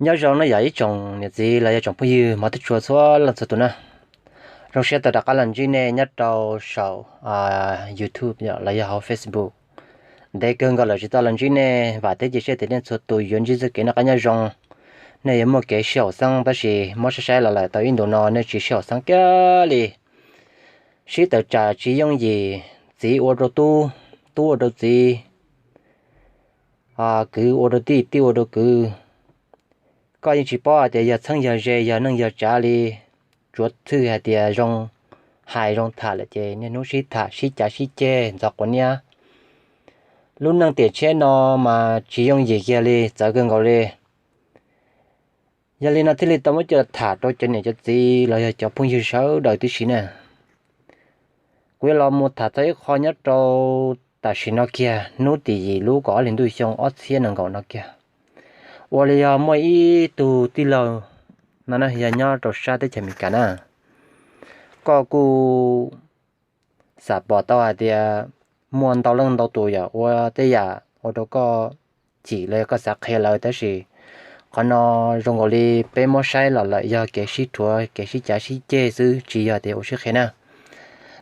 Nyob zoo no yog ib tsoom niam txiv los yog tsoom phooj ywg hmov thiab tshua txhua leej txhua tus na. Zoo siab tau rov qab los ntsib nej nyob rau saum YouTube los yog hauv Facebook. Ntev kawg nkaus lawm tsis tau los ntsib nej, vam thiab cia siab tias nej txhua tus yuav ntsib txoj kev noj qab nyob zoo, nej yuav muaj kev sib haum xeeb, tab sis muab saib saib los lawm tau ib ntus no nej tsis sib haum xeeb kiag li. Sib tawm tsam tsis yooj yim, txiv ua rau tub, tub ua rau txiv, kwv ua rau tij, tij ua rau kwv. Koj yeej tsis paub hais tias yog txheeb yog ze, yog neej yog tsav li. Tsuav txhwj hais tias zoo hais zoo tham lawm ces niaj hnub sib tham sib cav sib ceg ntxov quav niab. Lub neej tiam tshiab no mas tsis yooj yim kiag li, txawv kawg nkaus li. Yog li no thiaj li tau muab coj tham rau cov niam cov txiv los yog cov phooj ywg sawv daws tib si na. Kuv yuav los mus tham txog ib qho nyob rau tam sim no kiag, hnub tim yim lub kaum ob hlis ntuj xyoo ob txhiab nees nkaum no kiag, uas li yog muaj ib tug tij laug no na, yog nyob rau sab teb chaws Amelikas na. Koj kuj xam pom tau hais tias muaj ntau leej ntau tus yog ua tej yam ua rau koj chim los koj xav qhia lawv, tab sis qhov no zoo nkaus li peb muab saib los lawm yog kev sib rhuav kev sib cav sib ceg xwb, tsis yog tias ua sib qhia na.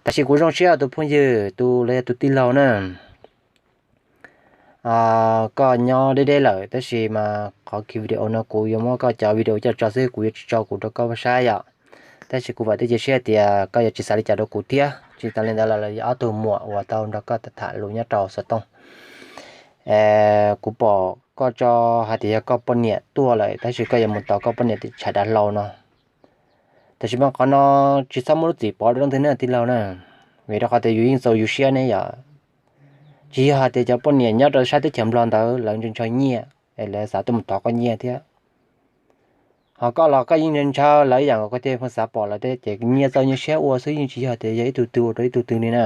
Tab sis kuv zoo siab tus phooj ywg tus los yog tus tij laug na, koj nyob deb deb lawm, tab sis mas qhov ki video no kuv yuav muab koj cov video coj tso xwb, kuv yuav tsis tso kuv rau koj saib yom. Tab sis kuv vam thiab cia siab tias koj yuav tsis xav li cas rau kuv thiab. Tsis tas li ntawd los yog ob tug muam uas tau nrog koj tham lus nyob rau xov tooj, kuv pom koj tso hais tias yog koj poj niam tuag lawm, tab sis koj yuav mus tos koj poj niam tim tshav dav hlau no. Tab sis mas qhov no tsis txhob muab lub txim pov rau leej twg na tij laug na, vim rau qhov tias yus yeej txaus yus siab ne yom. Tsis yog hais tias cov poj niam nyob rau sab teb chaws Nplog ntawd lawv ntshaw ntshaw nyiaj es lawv xav tuaj mus thov koj nyiaj thiab. Ho koj los koj yeej ntshaw lawv ib yam nkaus, koj thiaj xav pom lawv thiab ces nyias txaus nyias siab ua xwb, yeej tsis yog tias yog ib tug twg ua rau ib tug twg li na.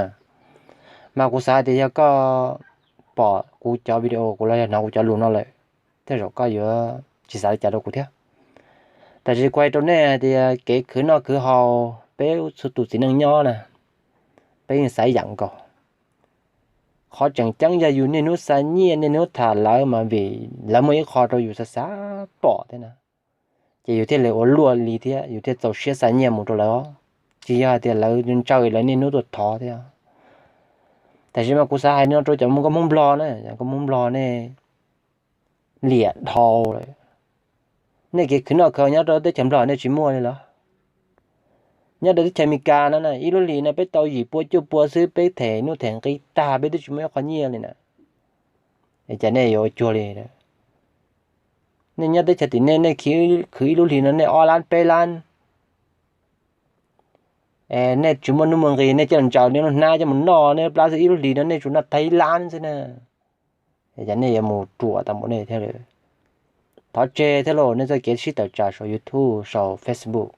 Mas kuv xav tias yog koj pom kuv cov video, kuv los yog hnov kuv cov lus no lawm, tej zaum koj yuav tsis xav li cas rau kuv thiab. Tab sis kuv hais rau nej hais tias kev khwv noj khwv haus peb txhua tus txiv neej nyob na, peb yeej xav ib yam nkaus. Qhov tseem ceeb yog yus niaj hnub xa nyiaj niaj hnub tham lawv mas vim lawv muaj ib qho rau yus xav xav pom thiab na, ces yus thiaj li ua luaj li thiab yus thiaj txaus siab xa nyiaj mus rau lawv. Tsis yog hais tias lawv ntshaw lawv niaj hnub tuaj thov thiab. Tab sis mas kuv xav hais no rau cov nkauj Hmoob Nplog na, cov nkauj Hmoob Nplog nej liam dhau lawm. Nej kev khwv noj khwv haus nyob rau teb chaws Nplog nej tsis muaj li los? Nyob rau teb chaws Amelikas no na, ib lub hlis no peb tau yim pua cuaj pua xwb, peb them nuj them nqi tag peb twb tsis muaj ib qho nyiaj li na. Es cas nej yuav ua cuag li? Nej nyob teb chaws tim nej, nej khwv ib lub hlis no nej ob lab peb lab, nej tsis muaj nuj muaj nqis, nej coj los ntsaws nej lub hnab coj mus noj, nej plab xwb, ib lub hlis no nej tsuas noj tag ib lab xwb na. Es cas nej yuav mus ruam tau npaum nej thiab lawm? Thov tseg thiab lauj, nej txoj kev sib tawm tsam saum YouTube saum Facebook.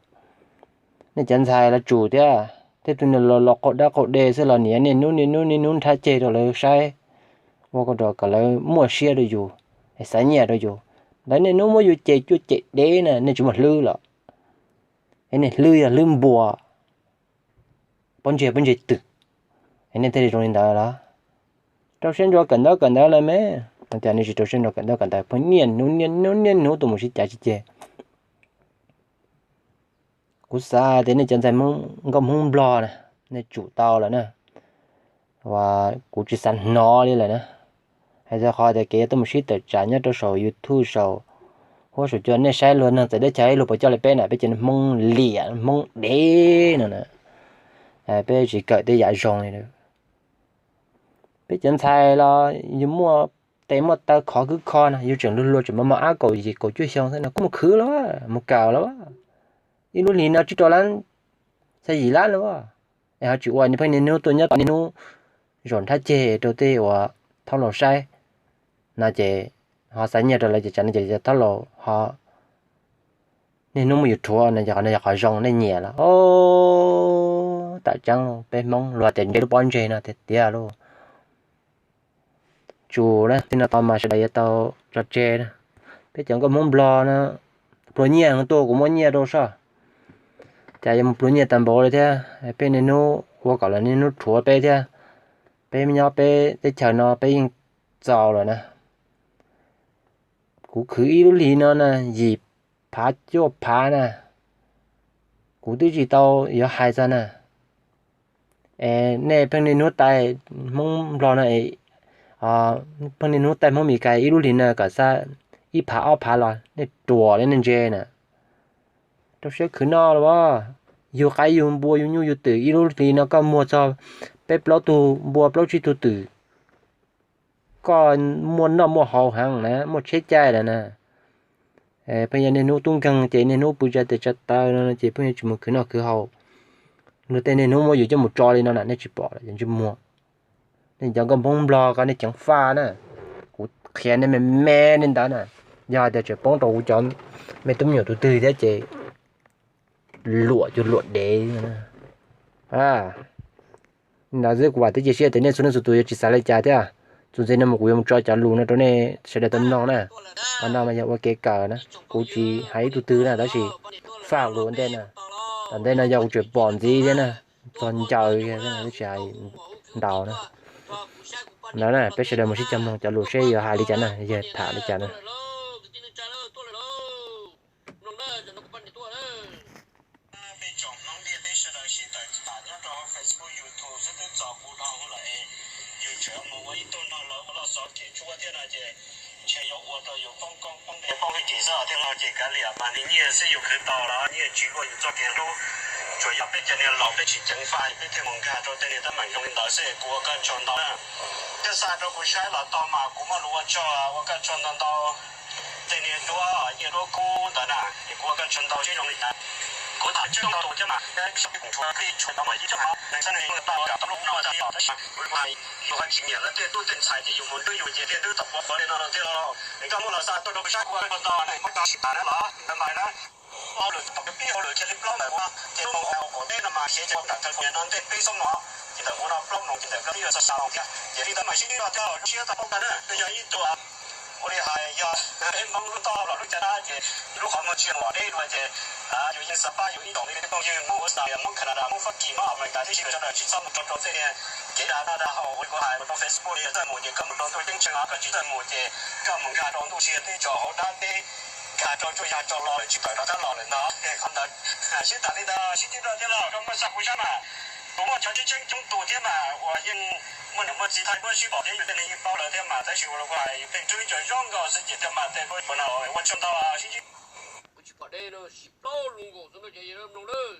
Nej cov ntxhais los tsum thiab, tej tug niag los los qaug dab qaug de xwb los niaj niaj hnub niaj hnub niaj hnub nrhab ceg rau lawv saib, ua kom lawv muaj siab rau yus, xav nyiaj rau yus. Lawv niaj hnub muab yus cem cuaj cem dev na, nej tsis muaj hlwb los? Es nej hlwb yog hlwb npua, pob ntseg pob ntseg twg, es nej thiaj li zoo li ntawd los? Rau siab ntso kawm ntaub kawm ntawv lawm me, no tias nej tsis rau siab ntso kawm ntaub kawm ntawv, pheej niaj hnub niaj hnub niaj hnub tuaj mus sib cav sib ceg. Kuv xav tias nej cov ntxhais nkauj Hmoob Nplog na, nej tsum tau lawm na. Kuv tsis xav hnov li lawm na. Hais txog qhov tias kev yuav tuaj mus sib tawm tsam nyob rau saum YouTube saum huab saum cua, nej saib luag neeg txawv teb chaws ib luag puas coj li peb na, peb cov Hmoob liam Hmoob dev no na, peb tsis kawm tej yam zoo li. Peb cov ntxhais los yus muaj tes muaj taw khov khwb kho no, yus tseem luag hluas tseem mos mos ab kaum yim kaum cuaj xyoo xwb no kuj mus khwv lawm, mus kawm lawm. Ib lub hlis no tsib rau lab, xya yim lab lawm. Es ho tsis ua, niaj pheej niaj hnub tuaj nyob tos niaj hnub zaum nrhab ceg rau tej uas thaub laus saib no ces ho xa nyiaj rau lawv ces tsam no ces thaub laus ho niaj hnub muab yus rhuav no ces qhov no yog qhov zoo nej nyiam los? Tam tseeb peb Hmoob luag tias ntsej lub pob ntseg no tiag tiag lauj. Tsum na, txij no tod mas sawv daws yuav tau tso tseg na. Peb cov nkauj Hmoob Nplog no pluag nyiaj heev tuaj kuv muab nyiaj rau soj, cas yuav mus pluag nyiaj tag npaum li thiab. Peb niaj hnub ua kom lawv niaj hnub rhuav peb thiab. Peb nyob peb teb chaws no peb yeej txaus lawm na. Kuv khwv ib lub hlis no na, yim phav cuaj phav na, kuv twb tsis tau yuav hais txog na. Es nej pheej niaj hnub taij Hmoob Nplog no, pheej niaj hnub taij Hmoob Meskas ib lub hlis no kom xav ib phav ob phav los nej ruam li nej ntse na. Rau siab khwv noj los as, yug qaib yug npua yug nyuj yug twm ib lub hlis no koj muag txog peb plaub tug npua plaub tsib tug twm, koj muaj noj muaj haus heev na, muaj tsheb caij lawm na. Pheej yog niaj hnub tub nkeeg ces niaj hnub pw tsa tes tsa taw no ces pheej yuav tsis mus khwv noj khwv haus. Luag tej niaj hnub muab yus coj mus tso li no na nej tsis pom los yus tsis muag. Nej cov nkauj Hmoob Nplog ko nej ceev faj na, kuv qhia nej me me li ntawd na. Yog hais tias tseem poob rau kuv cov me tub me nyuam tus twg thiab ces luam cuag luam dev. Li ntawd xwb kuv vam thiab cia siab tias nej txhua leej txhua tus yuav tsis xav li cas thiab. Txuas ntxiv no mus kuv yuav mus tso cov lus no rau nej sawv daws tau mloog na. Qhov no mas yog ua kev kawm na, kuv tsis hais ib tug twg na tab sis faj lus ua ntej na. Tom ntej no yog kuv tseem pom ntxiv thiab na, txog ncaws tsis hais ntaus na. Ntawd na peb sawv daws mus sib cog mloog cov lus seb yuav hais li cas na, yog tham li cas na. Peb tsoom Hmoob Ntiaj Teb sawv daws sib tawm txam nyob rau hauv Facebook, YouTube xwb twb txaus kuv dhau lawm es yus tseem mus ua ib tug no lawv ua loj xov kem tshuaj thiab no ces ntshe yuav ua rau yus poob koob poob npe poob hwj chim xwb thiab los ces kav liam mas nws nyiaj xwb yus khwv tau los nyiaj tsis luaj yus txoj kev hlub. Tsuas yog peb cov niag laus peb tsis ceev faj peb thiaj mus nkag rau tej niag teeb meem zoo li ntawd xwb es kuv ua koj tsaug ntau na. Koj xa rau kuv saib los tau mas kuv muaj lus ua tsaug ua koj tsaug ntau ntau. Tej niag duab nyiaj duab kub ntawd na es kuv ua koj tsaug ntau seb zoo li cas. Kuv tham tseeb ntau tus thiab mas, sab peb kuv tshuav plig tshuav tau mas ib tsob hov neeg sab neeg tau kam tau lub no tau los tab sis kuv hais yus ho tsis nyiam lawv tej tub tej ntxhais ces yus mus nrwb yus nyiam tej twb tau quav quav li no no thiab los. Es koj muaj los xa tuaj rau kuv saib kuv ua koj tsaug ntau na, muab cov sib tham na los ntawd npais na. Hauj lwm tom peb hauj lwm kiag li plaub ntawm ua ces mus hauv qaum teb no mas xyov ces ntawm thawj kuv nyob ntej peb xoob no ces ntawm kuv no plaub moos ces ntawm plaub ib yuav xa xa los thiab ces li ntawd mas sib ntsib no thiab los lub siab tau poob tag na. Nws yog ib tug ua li hais yog peb Hmoob lub toj los lub caj dab ces lub qhov muag tsis yog mom deb dua ces yus yeej xav pab yus ib tsoom li peb phooj ywg Hmoob Australia, Hmoob Canada, Hmoob Fab Kis, Hmoob Amelikas tib si sawv daws tsis txhob mus rau rau tej niag kev dav daj daj haus ua li kuv hais mus rau Facebook li yog txawj mus ces koj mus rau ntuj ceeb tsheej os, koj tsis txawj mus ces koj mus nkag rau ntuj siab teb tso hauv dab teb, nkag rau tsuas yog tso los lawm tsis tawm rov qab los lawm ntag. Qhov ntawd sib tham li ntawd sib ntsib dua thiab los koj muab xa kuv saib mas kuv muaj cov tseeb tseeb coob tus thiab mas uas yeej muaj niam muaj txiv thaij duab sib pom thiab yus tej neeg yeej paub lawm thiab mas tab sis ua li kuv hais yus pheej rub cov zoo nkaus xwb ces thiaj mas tej duab yuav no ua tsaug ntau sib ntsib. Kuv tsis pom deb no sis plaub lus nkaus xwb no ces mloog lawm.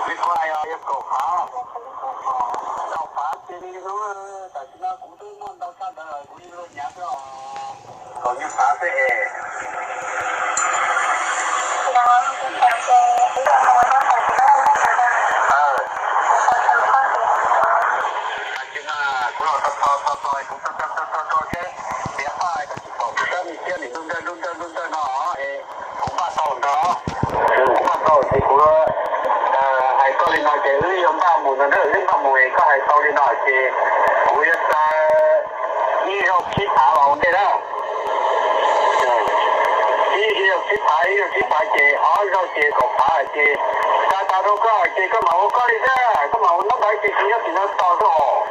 Li kuv hais yog kaum phav, kaum phav ces li hnub tam sim no kuv twb muaj ntau tshaj ntawd kuv yeej luag nyav xwb os. Kaum yim phav xwb es. Tam sim no kuv los txog txog txog txog kuv txog txog txog txog txog seb piav paj koj tsis pom kuv sab me siab nim ntuj nrawg ntuj nrawg ntuj nrawg no es kuv npaj tau ntag. Kuv npaj tau ces kuv hais koj li no ces wb yuav npaj mus no na, wb npaj mus es koj hais tau li no ces kuv yuav xa ib zaug tsib phav los ua ntej na. Ib zaug tsib phav, ib zaug tsib phav ces ob zaug ces kaum phav ces xa tas rau koj ces koj mam ua koj li xwb, koj mam ua nab ntawd ces kuv nyob tim no tos xwb os.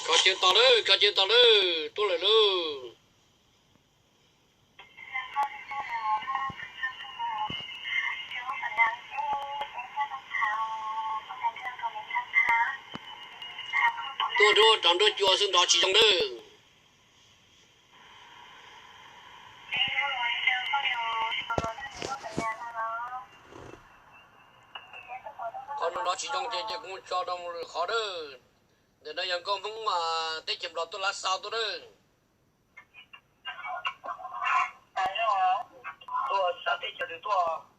Koj ceev tos lawm, koj ceev tos lawm, tuaj lawm lauj. Tuaj rau nruab cua xwb nrov tsis zoo lawm. Qhov no nrov tsis zoo ces kuv tso rau mus lwm qhov na. Ntawm no yog nkauj Hmoob mas teb chaws Nplog tuaj lab xau tuaj na. Tuaj sab teb chaws tuaj.